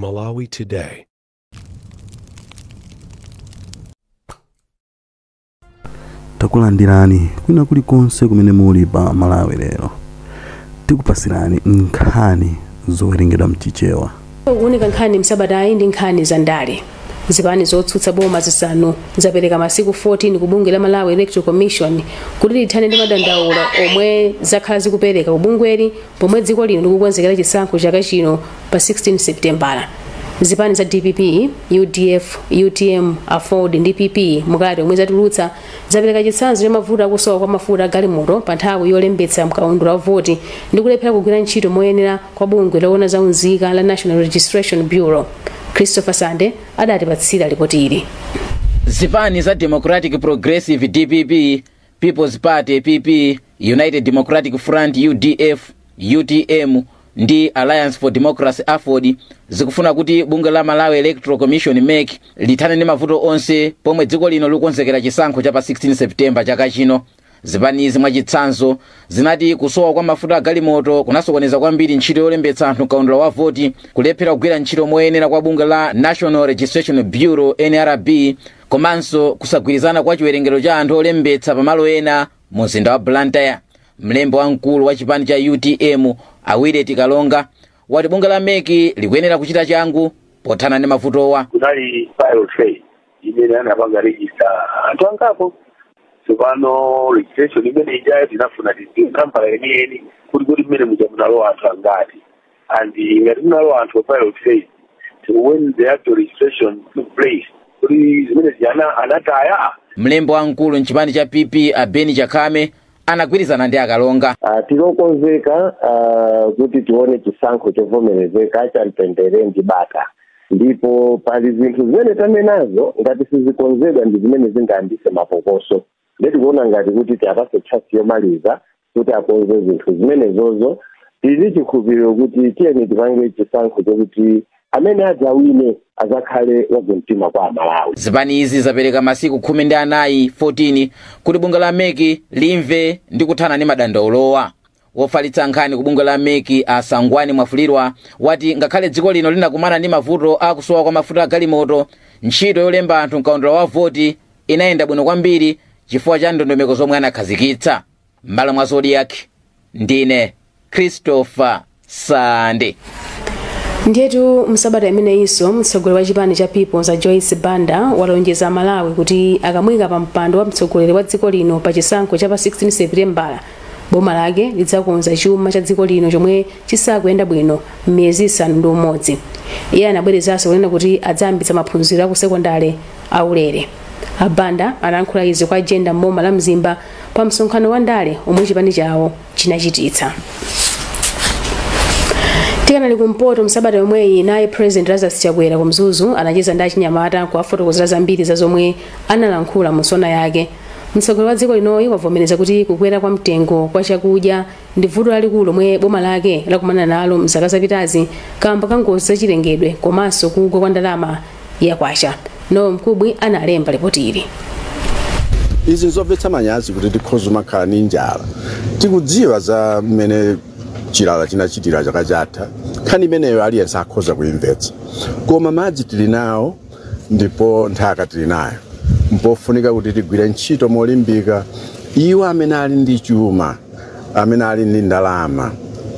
Malawi Today. Takulandirani kwina kulikonse kumene muli pa Malawi lero. Tikupasirani nkhani zowerengedwa mchichewa. Kuunika nkhani msabatayi ndi nkhani za ndale. Zipani zotsutsa boma zisanu zapereka masiku 14 ku bungwe la Malawi Electoral Commission kuti lithane ndi madandaulo omwe zakhala zikupereka ku bungweli pomwe dziko lino likukonzekera chisankho chaka chino pa 16 Septembala. Zipani za DPP, UDF, UTM, AFORD ndi PP mukati omwe zatulutsa zapereka chitsanzo cha mavuto akusowa kwa mafuta agalimoto pa nthawi yolembetsa mkaundula wa voti ndi kulephera kugwira ntchito moyenera kwa bungwe loona za unzika la National Registration Bureau. Christopher Sande adatipatsira ripoti ili. Zipani za Democratic Progressive DPP, People's Party PP, United Democratic Front UDF, UTM ndi Alliance for Democracy AFORD zikufuna kuti bungwe la Malawi Electoral Commission MEC lithane ndi mavuto onse pomwe dziko lino likukonzekera chisankho cha pa 16 September chaka chino. Zipanizi mwachitsanzo zinati kusowa kwa mafuta agalimoto kunasokoneza kwambiri ntchito yolembetsa anthu mkaundula wa voti, kulephera kugwira ntchito moyenera kwa bungwe la National Registration Bureau NRB, komanso kusagwirizana kwa chiwerengero cha anthu olembetsa pamalo ena mu mzinda wa Blantyre. Mlembi wamkulu wa chipani cha UTM Awire Tikalonga wati bungwe la MEC likuyenera kuchita changu pothana ndi mavutowa. Kunali pilot phase imene anapanga register anthu angapo. Tsopano registration imene ijayo tinafuna tidziwe nambala yeniyeni kuti mmene muja munalowa anthu angati, and ngati munalowa anthu pa pilot phase, when the actual registration took place, kuti zimene ziyana anataya. Mlembi wamkulu mchipani cha PP Abeni Chakame anagwirizana ndi Akalonga. Tinokonzeka kuti tione chisankho chovomerezeka cha mtendere ndi bata, ndipo pali zinthu zimene tanenazo ngati sizikonzedwa ndi zimene zingayambise mapokoso. Ndikuona ngati kuti tiapase chance yomaliza kuti akonze zinthu zimenezozo. Tili chikhulupiriro kuti tiyeni tipange chisankho chokuti amene adzawine azakhale wagumtima kwa Malawi. Zipani izi zapereka masiku 14 14 kuti bungwe la MEC limve ndi kuthana ndi madandaulowa. Wofalitsa nkhani ku bungwe la MEC Asangwani Mwafulirwa wati ngakhale dziko lino linakumana ndi mavuto akusowa kwa mafuta agalimoto, ntchito yolemba anthu mkaundula wa voti inayenda bwino kwambiri chifukwa cha ndondomeko zomwe anakhazikitsa. M'malo mwa Zodiac, ndine Christopher Sande. Ndiyetu msabata imeneyinso mtsogoleri wa chipani cha People's Joyce Banda walonjeza Malawi kuti akamuyika pa mpando wa mtsogoleri wa dziko lino pa chisankho cha pa 16 Septembala, boma lake lidzakonza chuma cha dziko lino chomwe chisakuyenda bwino m'miyezi 6. Iye anabwerezanso kunena kuti adzayambitsa maphunziro aku sekondale aulere. Abanda analankhula izi kwa agenda m'boma la Mzimba pa msonkhano wa ndale omwe chipani chawo chinachititsa. Tikanali kumpoto msabata yomweyi, naye President Lazarus Chakwera ku Mzuzu anacheza ndi achinyamata kuwafotokozera zambiri za zomwe analankhula mu sona yake. Mtsogoleri wa dziko linoyi wavomereza kuti kukwera kwa mtengo kwa chakudya ndi vuto lalikulu lomwe boma lake lakumana nalo mzaka zapitazi kamba ka ngozi zachilengedwe komanso kugwa kwa ndalama ya kwacha. Noel Mkubwi analemba ripoti ili. Izi nzomvetsa manyazi kuti tikhoza makhala ndi njala. Tikudziwa za mmene chilala chinachitira chaka chatha, nkhani imeneyo aliyense akhoza kuimvetsa. Koma madzi tili nawo ndipo nthaka tili nayo, mpofunika kuti tigwire ntchito molimbika. Iwo amene ali ndi chuma, amene ali ndi ndalama,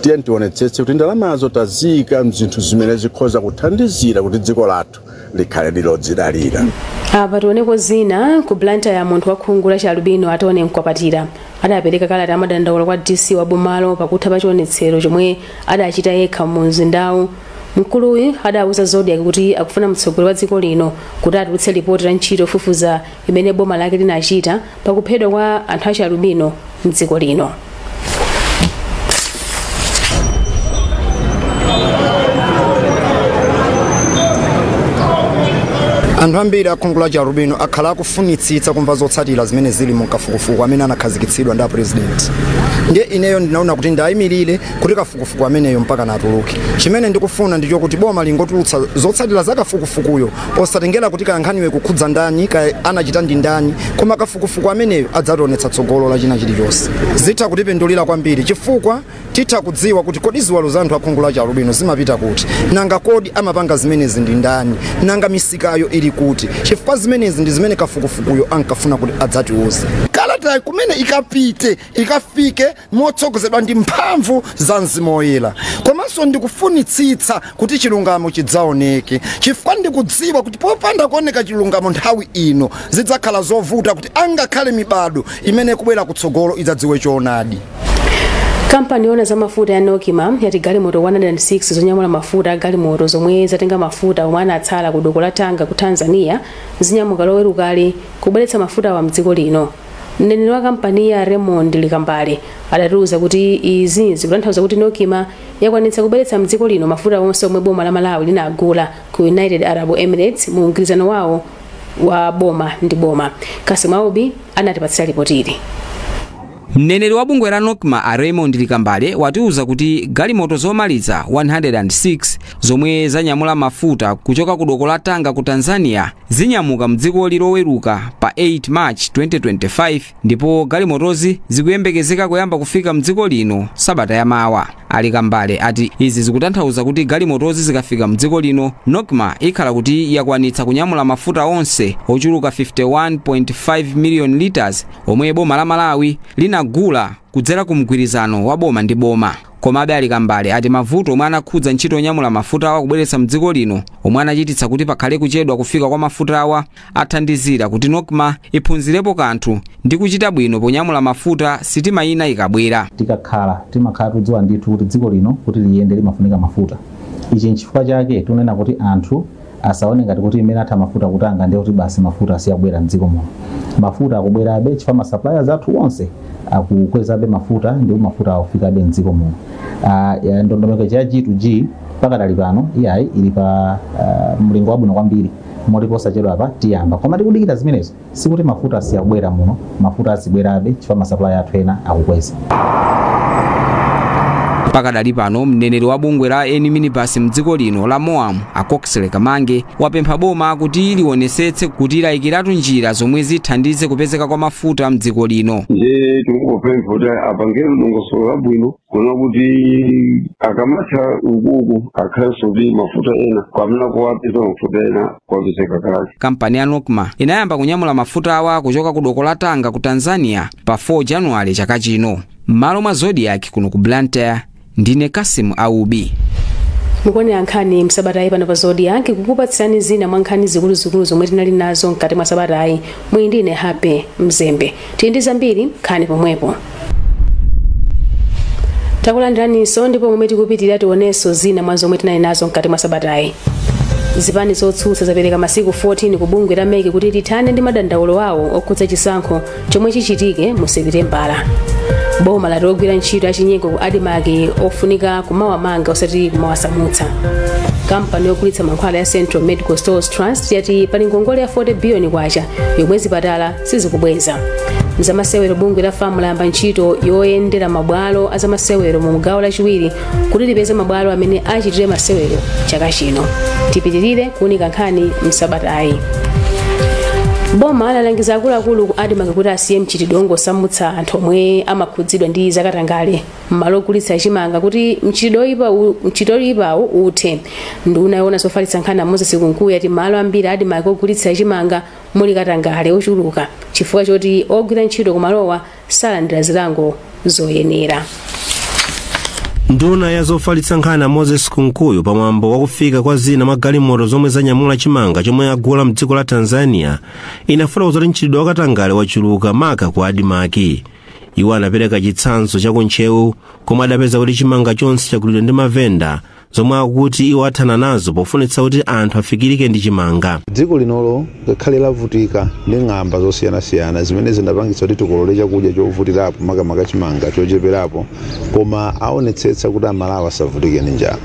tiye tionetsetse kuti ndalamazo taziyika mzinthu zimene zikhoza kuthandizira kuti dziko lathu likhale lilodzidalira. Apa tioneko zina. Ku Blantyre ya munthu wa khungu la chialubino Atone Mkwapatira adapereka kalata amadandaula kwa DC wa bomalo pakutha pa chionetsero chomwe adachita yekha mu mzindawu. Mkuluyu adawuza Zodiac kuti akufuna mtsogoleri wa dziko lino kuti atulutse ripoti la ntchito yofufuza imene boma lake linachita pakuphedwa kwa anthu achialubino mdziko lino. Anthu ambiri akhungu la chialubino akhala akufunitsitsa kumva zotsatira zimene zili mu kafukufuku amene anakhazikitsidwa ndi apresident. Ndiye ineyo ndinaona kuti ndayimirire kuti kafukufuku ameneyo mpaka natuluke. Chimene ndikufuna ndicho kuti boma lingotulutsa zotsatira za kafukufukuyo, posatengera kuti kayankhaniwe kukhudza ndani, kaya anachita ndi ndani, koma kafukufuku ameneyo adzationetsa tsogolo la china chilichonse. Zitha kutipindulira kwambiri chifukwa titha kudziwa kuti kodi ziwalo za anthu akhungu la chialubino zimapita kuti, nanga kodi amapanga zimenezi ndi ndani, nanga misikayo ili kuti, chifukwa zimenezi ndi zimene kafukufukuyo ankafuna kuti adzatiuze. Kalata kumene ikapite ikafike motsogozedwa ndi mphamvu za Mzimu Woyera. Komanso ndikufunitsitsa kuti chilungamo chidzaoneke, chifukwa ndikudziwa kuti popanda kuoneka chilungamo nthawi ino zidzakhala zovuta kuti angakhale mibado imene ikubwera kutsogolo idzadziwe choonadi. Kampani yoona za mafuta ya NOCMA yati galimoto 106 zonyamula mafuta a galimoto zomwe zatenga mafuta omwe anatsala ku doko la Tanga ku Tanzania zinyamuka lowerukali kubweretsa mafuta wa mdziko lino. Mneneri wa kampani ya Raymond Likambale adatiuza kuti izi zikutanthauza kuti NOCMA yakwanitsa kubweretsa mdziko lino mafuta onse omwe boma la Malawi linagula ku United Arab Emirates mu mgwirizano wawo wa boma ndi boma. Kasimu Aubi anatipatsira ripoti. Mneneri wa bungwe la NOCMA a Raymond Likambale watiuza kuti galimoto zomaliza 106 zomwe zanyamula mafuta kuchoka ku doko la Tanga ku Tanzania zinyamuka mdziko loweruka pa 8 March 2025, ndipo galimotozi zikuyembekezeka kuyamba kufika mdziko lino sabata yamawa. Ali Kambale ati izi zikutanthauza kuti galimotozi zikafika mdziko lino, NOCMA ikhala kuti yakwanitsa kunyamula mafuta onse ochuluka 51.5 million liters omwe boma la Malawi linagula kudzera ku mgwirizano wa boma ndi boma. Komabe Ali Kambale ati mavuto omwe anakhudza ntchito yonyamula mafuta awa kubweretsa mdziko lino, omwe anachititsa kuti pakhale kuchedwa kufika kwa mafuta awa, athandizira kuti NOCMA iphunzirepo kanthu ndi kuchita bwino ponyamula mafuta sitima ina ikabwera. Tikakhala timakhala tudziwa ndithu kuti dziko lino kuti liyende limafunika mafuta. Ichi nchifukwa chake tunena kuti anthu asaone ngati kuti imene atha mafuta kutanga ndiye kuti basi mafuta asiyabwera mdziko muno. Mafuta akubwerabe chifukwa ma suppliers athu onse akukwezabe mafuta ndipo mafuta akufikabe mdziko muno. Ndondomeko ya G2G pakadali pano iyayi ili pa mlingo wabwino kwambiri, moti posachedwa apa tiyamba. Koma tikudikira zimenezo, sikuti mafuta asiyabwera muno, mafuta azibwerabe chifukwa ma supplier athu ena akukweza. Pakadali pano mneneri wa bungwe la eni minibus mdziko lino la MOAM a Coxley Kamange wapempha boma kuti liwonesetse kuti layikiratu njira zomwe zithandize kupezeka kwa mafuta mdziko lino. Nje tikungopempha kuti apange dongosolo labwino kuona kuti akamatha ukuku akhalenso ndi mafuta ena, kwamene kuwapeza mafuta ena kuwapezeka kale. Kampani ya NOCMA inayamba kunyamula mafuta awa kuchoka ku doko la Tanga ku Tanzania pa 4 Januwale chaka chino. M'malo mwa Zodiac kuno ku Blantyre, ndine Kasimu Aubi. Mukuonera nkhani msabatayi pano pa Zodiac, kukupatsirani zina mwa nkhani zikuluzikulu zomwe tinali nazo mkati mwa sabatayi. Muli ndine Happy Mzembe. Tili ndi zambiri nkhani pomwepo. Takulandiraninso, ndipo momwe tikupitirira tionenso zina mwa zomwe tinali nazo mkati mwa sabatayi. Zipani zotsutsa zapereka masiku 14 ku bungwe la MEC kuti lithane ndi madandaulo awo okhudza chisankho chomwe chichitike mu Sepitembala. Boma lati ogwira ntchito achinyengo ku ADMARC ofunika kumawamanga osati kumawasamutsa. Kampani yogulitsa mankhwala ya Central Medical Stores Trust yati pali ngongole ya 40 billion kwacha yomwe zipatala sizikubweza. Mzamasewero, bungwe la FAM layamba ntchito yoyendera mabwalo azamasewero mu gawo lachiwiri kuti lipeze mabwalo amene achitire masewero chaka chino. Tipitirire kuunika nkhani msabatayi. Boma lalangiza akuluakulu ku ADMARC kuti asiye mchitidwe ongosamutsa anthu omwe amakhudzidwa ndi zakatangale m'malo ogulitsa chimanga kuti mchitidwe oyipawu uthe. Nduna yoona zofalitsa nkhani Moses Kunkuyu ati malo ambiri ADMARC ogulitsa chimanga muli katangale ochuluka chifukwa choti ogwira ntchito kumalowa salandira zilango zoyenera. Nduna ya zofalitsa nkhani Moses Kunkuyu pamwambo wakufika kwa zina mwa galimoto zomwe zanyamula chimanga chomwe agula mdziko la Tanzania inafotokoza kuti mchitidwe wakatangale wachuluka maka ku ADMARC. Iwo anapereka chitsanzo cha kuntcheu komwe adapeza kuti chimanga chonse chagulidwa ndi mavenda, zomwe akuti iwo athana nazo pofunitsa kuti anthu afikirike ndi chimanga. Dziko linolo ngakhale lavutika ndi ng'amba zosiyanasiyana zimene zinapangitsa kuti tikolole chakudya chovutirapo, makamaka chimanga chocheperapo, koma aonetsetsa kuti Amalawi asavutike ndi njala.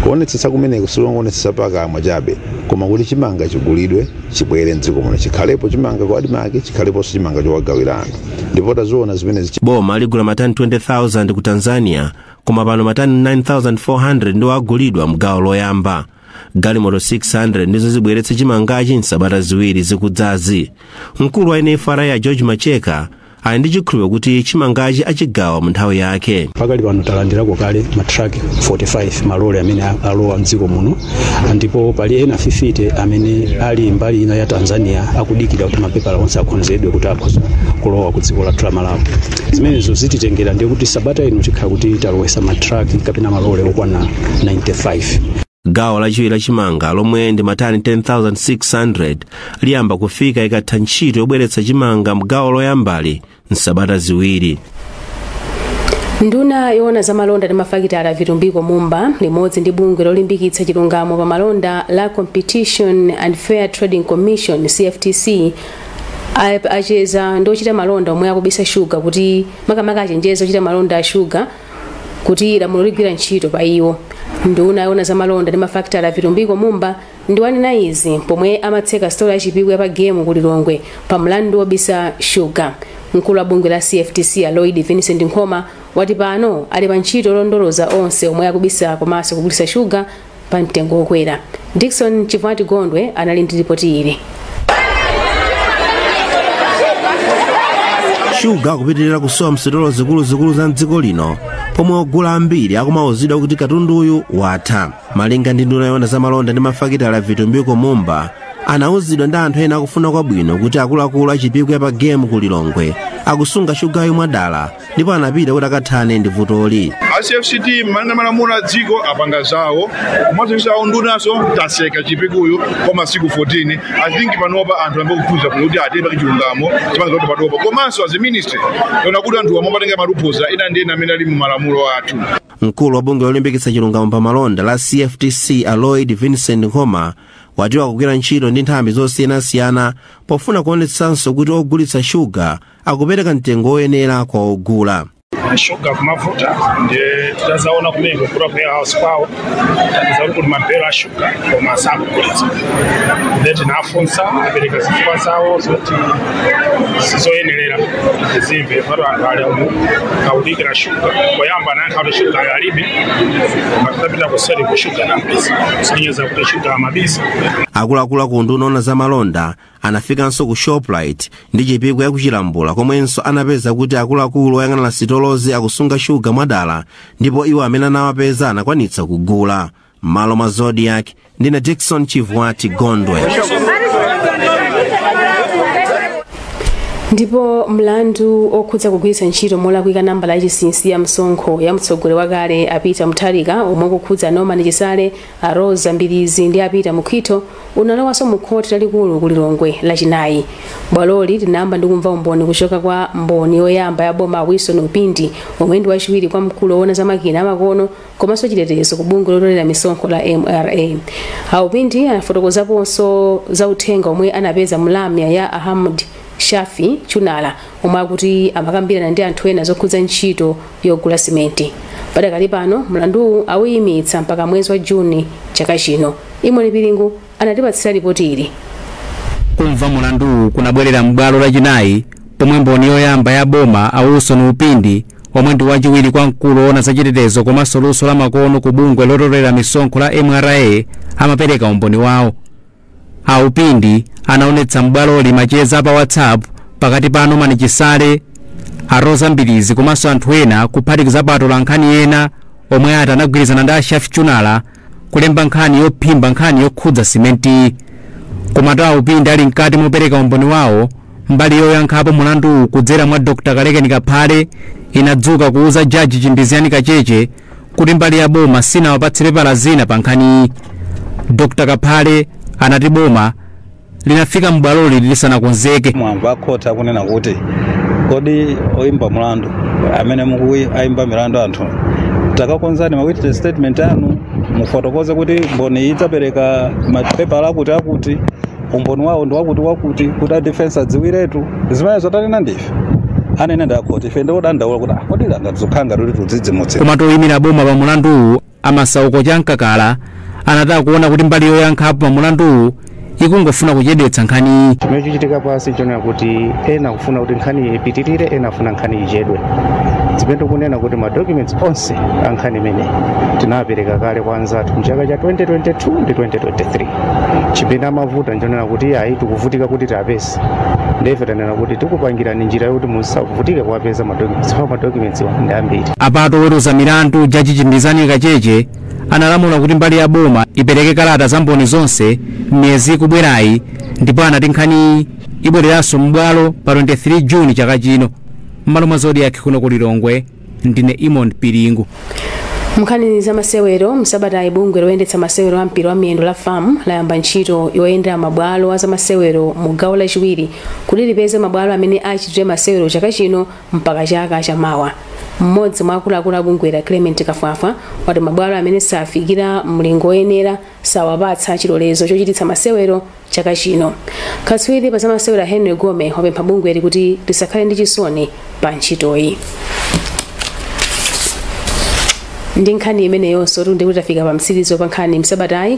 Kuonetsetsa kumeneko sikongoonetsetsa pakamwa chabe, koma kuti chimanga chigulidwe, chibwere mdziko muno, chikhalepo chimanga kwa ADMARC, chikhaleponso chimanga chowagawira anthu, ndipo taziona zimenezi. Boma ligula matani 20,000 ku Tanzania, koma pano matani 9400 ndiwo agulidwa mgawo loyamba. Galimoto 600 ndizo zibweretse chimangachi msabata 2 zikudzazi. Mkulu wa NFRA George Macheka ali ndi chikhulupiriro kuti chimangachi achigawa mu nthawi yake. Pakali pano talandirako kale matraki 45, malole amene alowa mdziko muno, ndipo pali ena 50 amene ali mbali ina ya Tanzania akudikira kuti mapepala onse akonzedwe kuti akhoza kulowa ku dziko lathu la Malawi. Zimenezo zititengera ndiye kuti sabata ino tikhala kuti talowesa matraki kapena malole okwana 95. Gawo lachiwiri la chimanga lomwe ndi matani 10,600 liyamba kufika ikatha ntchito yobweretsa chimanga mgawo loyambali msabata 2. Nduna yoona za malonda ndi mafakitala Vitumbiko Mumba limodzi ndi bungwe lolimbikitsa chilungamo pa malonda la Competition and Fair Trading Commission CFTC acheza ndi ochita malonda omwe akubisa shuga, kuti makamaka achenjeza ochita malonda a shuga kuti lamulo ligwira ntchito pa iwo. Nduna yoona za malonda ndi mafakitala Vitumbiko Mumba ndi wanena izi pomwe amatseka sitolo ya Chipiku ya pa Gemu ku Lilongwe pa mlandu wobisa shuga. Mkulu wa bungwe la CFTC Lloyd Vincent Nkhoma wati pano ali pa ntchito londoloza onse omwe akubisa komanso kugulitsa shuga pa mtengo wokwera. Dickson Chivati Gondwe anali ndi ripoti ili. Shuga kupitirira kusowa msitolo zikuluzikulu za mdziko lino, pomwe ogula ambiri akumauzidwa kuti katunduyu watha. Malinga ndi nduna yoona za malonda ndi mafakitala Vitumbiko Mumba, anauzidwa ndi anthu ena akufuna kwabwino kuti akuluakulu a Chipiku ya pa Gemu ku Lilongwe akusunga shugayo mwadala, ndipo anapita kuti akathane ndi vutoli. CFCT malinga malamulo a dziko apanga zawo, komanso awo ndunaso taseka Chipikuyu kwa masiku 14. I think panopa anthu ambe kuphunzira kuti atipake chilungamo chimanga kuti patopa, komanso as a ministry tona kuti anthu amapatenga malupoza ena ndi ena amene ali mu malamulo athu. Mkulu wa bungwe lolimbikitsa chilungamo pa malonda la CFTC Lloyd Vincent Nkhoma wati akugwira ntchito ndi nthambi zosiyanasiyana pofuna kuonetsanso kuti ogulitsa shuga akupereka mtengo woyenera kwa ogula. Shuga kumavuta ndiye titazaona kumene kukula ku warehouse kwawo tapeza kuti mabhero a shuga koma sakugulitsa, ndiye tinafunsa apereka zifukwa zawo zoti sizoyenerera zimve pano anthu ali umu akudikira shuga. Poyamba anayankha kuti shuga alibe, koma titapita kuseri ku shuga namabisa kusonyeza kuti shuga amabisa. Akuluakulu ku nduna yoona za malonda anafikanso ku Shoprite ndi Chipiku ya kuchilambula, komwenso anapeza kuti akuluakulu oyang'anira sitolozi akusunga shuga mwadala, ndipo iwo amene anawapeza anakwanitsa kugula. M'malo mwa Zodiac, ndine Dickson Chivwati Gondwe. Ndipo mlandu okhudza kugwiritsa ntchito molakwika nambala yachinsinsi ya msonkho ya mtsogoleri wakale a Peter Mutharika omwe kukhudza Norman Chisale, a Rosa Mbilizi ndi a Peter Mukhito unalowanso mu khoti lalikulu ku Lilongwe lachinayi. Bwaloli linayamba ndi kumva umboni kuchoka kwa mboni yoyamba ya boma Wilson Upindi omwe ndi wachiwiri kwa mkulu woona za makina amakono komanso chitetezo ku bungwe lotolera misonkho la MRA. Upindi anafotokozaponso za uthenga omwe anapeza mulamya ya Ahmad Shafi Chunala omwe akuti amakambirana ndi anthu ena zokhudza ntchito yogula simenti. Padakali pano mlanduwu awuyimitsa mpaka mwezi wa Juni chaka chino. Imoni Pilingu anatipatsira ripoti ili. Kumva mlanduwu kunabwerera m'bwalo lachinayi pomwe mboni yoyamba ya boma a Wilson Upindi omwe ndi wachiwiri kwa mkulu woona zachitetezo komanso luso la makono ku bungwe lotolera misonkho la MRA amapereka umboni wawo. A Upindi anaonetsa m'bwaloli macheza pa WhatsApp pakati pa Norman Chisale, a Rosa Mbilizi komanso anthu ena kuphatikizapo atolankhani ena omwe ati anagwirizana ndi a Shafi Chunala kulemba nkhani yophimba nkhani yokhudza simenti. Komatu a Upindi ali mkati mopereka umboni wawo, mbali yoyankhapo mulandu kudzera mwa Dr. Kalekeni Kaphale inadzuka kuuza jaji Chimbiziani Kacheche kuti mbali ya boma sinawapatsire pala zina pa nkhaniyi. Dr. Kaphale anati boma linafika m'bwaloli lisanakonzeke. Mwamva akhoti akunena kuti kodi oyimba mulandu amene mukuayimba milandu anthu takakonzani ma witness statement anu mufotokoze kuti mboni idzapereka mapepala akuti akuti umboni wawo ndi wakuti wakuti kuti a defense adziwiretu. Zimenezo tanena ndife. Anene ndakhoti ife ndikudandaula kuti kodi langa tizokhanga kuti tudzidzimutse. Koma toyimira boma pa mulanduwu amasauko chamkakala anataka kuona kuti mbali yoyankhapo pa mulanduwu ikungofuna kuchedwetsa nkhaniyi. Chimene chichitika pasi chonena kuti ena akufuna kuti nkhani ipitirire, ena afuna nkhani ichedwe. Zimene tikunena kuti ma documents onse a nkhani imeneyi tinawapereka kale kwa anzathu mchaka cha 2022 ndi 2023. Chimene amavuta nchonena kuti ayi, tikuvutika kuti tiapeze, ndife tanena kuti tikupangirani njira yokuti musavutike kuwapeza ma documents, chifukwa ma documents ndi ambiri. Apato oweruza milandu Jaji Chimbizani Kacheche analamula kuti mbali ya boma ipereke kalata za mboni zonse m'miyezi ikubwerayi, ndipo anati nkhani ibwereranso m'bwalo pa 23 Juni chaka chino. M'malo mwa Zodiak kuno ku Lilongwe, ndine Imon Piringu. Mnkhani za masewero, msabata bungwe loyendetsa masewero a mpira wa miyendo la FAM layamba ntchito yoyendera mabwalo a zamasewero mu gawo lachiwiri kuti lipeze mabwalo amene achitire masewero chaka chino mpaka chaka chamawa. Mmodzi mwa akuluakulu a bungwela, Clement Kafwafwa, wati mabwalo amene safikira mlingo woyenera sawapatsa chilolezo chochititsa masewero chaka chino. Katswiri pa zamasewero Henry Gome wapempha bungweli kuti lisakhale ndi chisoni pa ntchitoyi. Ndi nkhani imeneyonso tafika pa mtsirizo pa nkhani msabatayi.